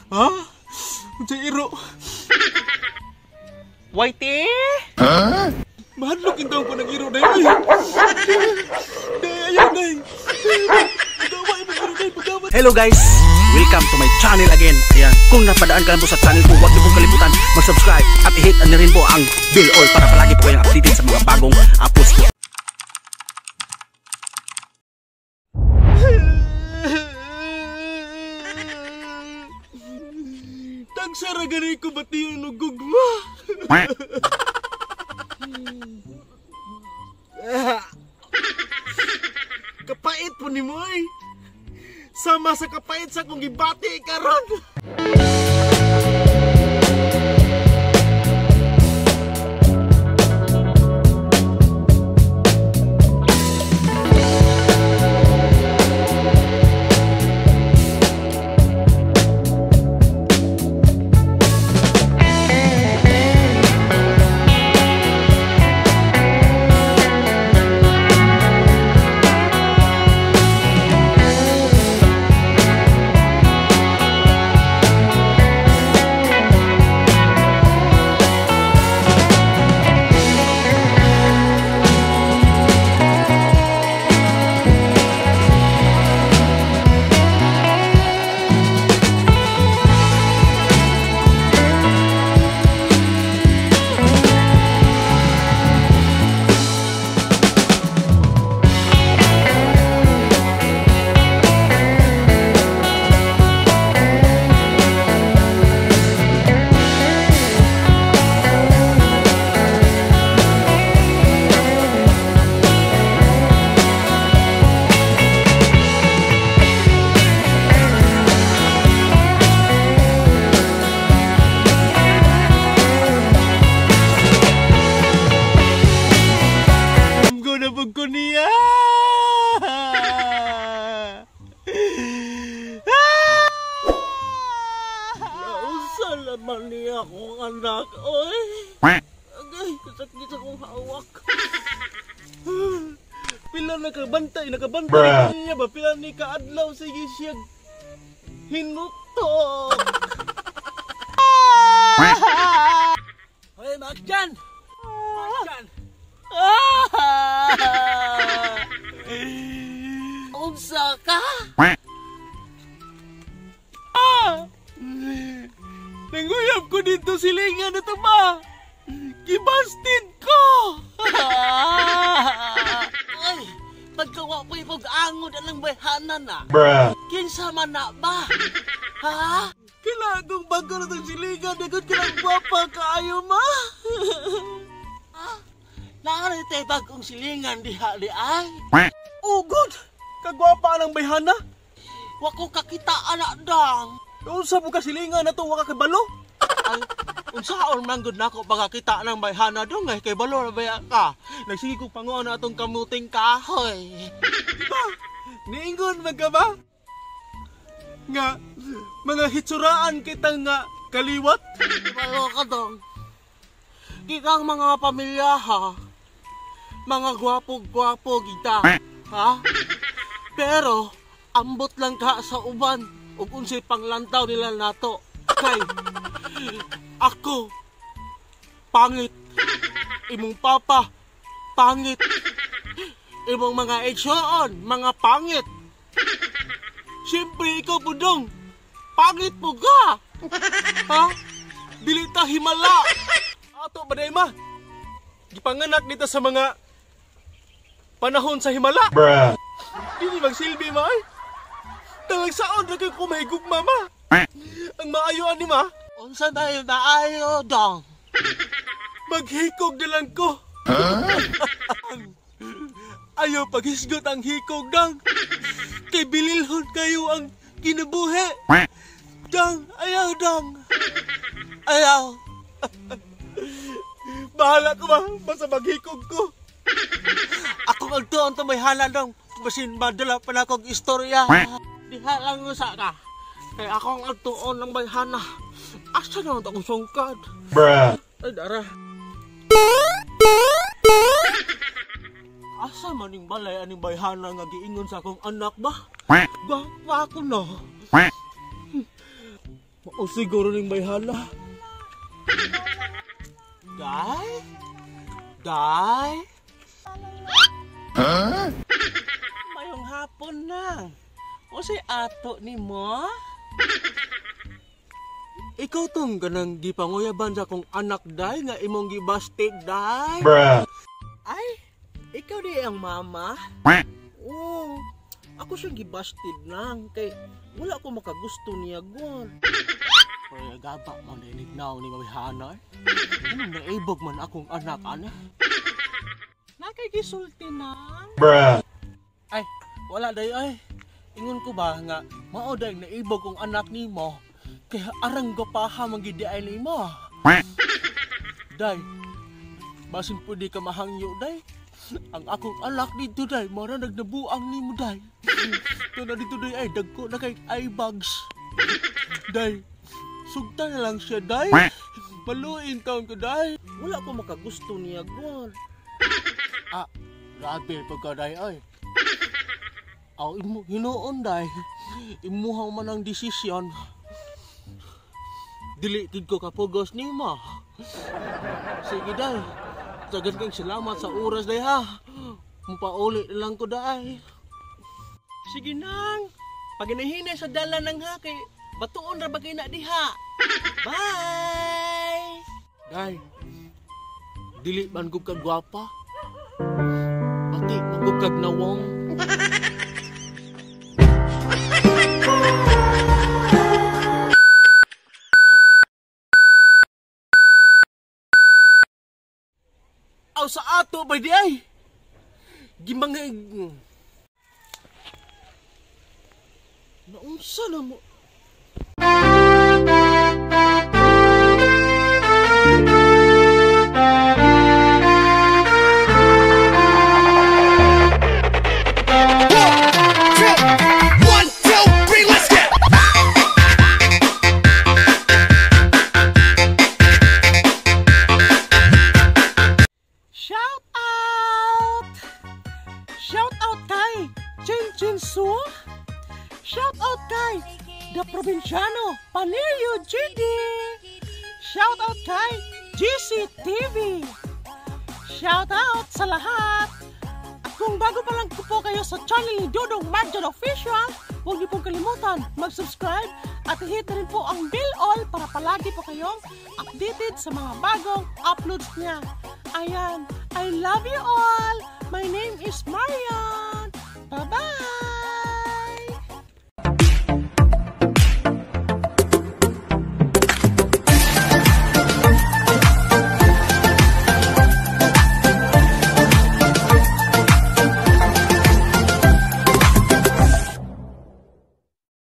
Ha? Unsa iro? Whitey? Huh? Mahadlok intawon ko ng iro day. Day, ayaw day. Pagawa imong iro day, pagawa. Hello guys! Welcome to my channel again. Ayan, kung napadaan ka lang po sa channel ko, huwag niyo pong kalimutan mag-subscribe at i-hit na rin po ang bell all para palagi po kayong updated sa mga bagong post ko. Tagsara gani ko ba't yung nagugma? Kapait po ni Moy. Sama sa kapait sa kong gibati karon. Akong anak, oy. Agay, kasakit akong hawak. Pila nakabantay, nakabantay niya ba? Pila ni kaadlaw, sige siya hinutok. Hoy, Macjan! Macjan! Unsa ka? Nanguyab ko dito silingan na ito ba? Gibasted ko! Ay, pagkawa ko ipag-angod ang bayhanan na. Bruh. Kinsa man na ba? Ha? Kailangan bago na itong silingan. Dagot ka lang gwapa kaayo ma. Ha? Naaray tayo bagong silingan diha di ay? Ugod! Kagwapa ang bayhana? Wako kakita anak dang. Unsa po ka silingan na to, waka kabalo? Ay, unsaon man gud nako makakita ng bayhana dong eh, kay balo na baya ka. Nagsige kong panguan na atong kamuting kahoy. Diba? Niingon man ka ba? Nga, mga hitsuraan kita nga kaliwat? Balo ka dong. Kitang mga pamilya ha. Mga gwapo-gwapo kita. Ha? Pero, ambot lang ka sa uban. Ug unsay panglantaw nila nato kay ako pangit, imong papa pangit, imong mga igsoon mga pangit, siyempre ikaw pudong pangit po ka. Ha? Dili ta himala ato ba day ma? Gipanganak dito sa mga panahon sa himala. Bruh. Dili magsilbi ma ay. Talagsaon na kayo kumahigog, mama. Ang maayo ani ma. Unsa tayo maayo dong? Maghikog na lang ko. Huh? Ayaw paghisgot ang hikog dang. Kay bililhon kayo ang kinabuhi. Dang, ayaw dang. Ayaw. Bahala ko ma, basta maghikog ko. Ako agtuon to may hala dong. Basin madala pa na akong istorya. Diha lang usa ka. Kay akong agtuon ng bayhana. Asa na akong sungkad? Bruh. Ay, dara. Asa maning balay aning bayhana nga giingon sa akong anak ba? Gwapa ako no. O siguro ning bayhana. Day? Day? Huh? Mayong hapon nang. O si ato ni mo? Ikaw tong ganang gipanguyaban sa akong anak, day, nga imong gibastig, day. Bruh. Ay, ikaw di ang mama? Oo, ako siyang gibasted lang kay wala ko makagusto niya gon. Pero gaba man dinig naw ni Mabihana eh. Anong naibog man akong anak, ana? Nakay gisulti nang? Bruh. Ay, wala day ay. Ingon ko ba nga mao day naibog kong anak nimo kaya arang gwapaha man gid ay nimo. Day, basin pwede ka mahangyo, day. Ang akong anak dito, day, mara nagnabuang nimo, day. Ito na dito, day, ay dagko na kay eye bags. Day, sugta na lang siya, day. Maluin taon ko, day. Wala ko makagusto niya gon. Ah, grabe pagka, day, ay. Aw, imo, hinuon, day. Imuha man ang desisyon. Dili gid ko kapugos nimo. Sige, day. Dagan kang salamat sa oras, day, ha. Mupauli na lang ko, day. Sige nang. Paginahinay sa dala nang ha kay batuon ra ba kay na diha. Bye. Day. Dili man gud kag gwapa. Pati man gud kag nawong. Aw sa ato ba di ay? Gimang naunsa na mo? One, two, three, let's go! Shout out! Shout out kay Chin Chin Su. Shout out kay The Provinciano Panerio GD. Shout out kay GCTV. Shout out sa lahat. At kung bago pa lang po kayo sa channel ni Dodong Marjon Official, huwag niyo pong kalimutan mag-subscribe at hit na rin po ang bell all para palagi po kayong updated sa mga bagong uploads niya. Ayan, I love you all! My name is Marian! Bye-bye!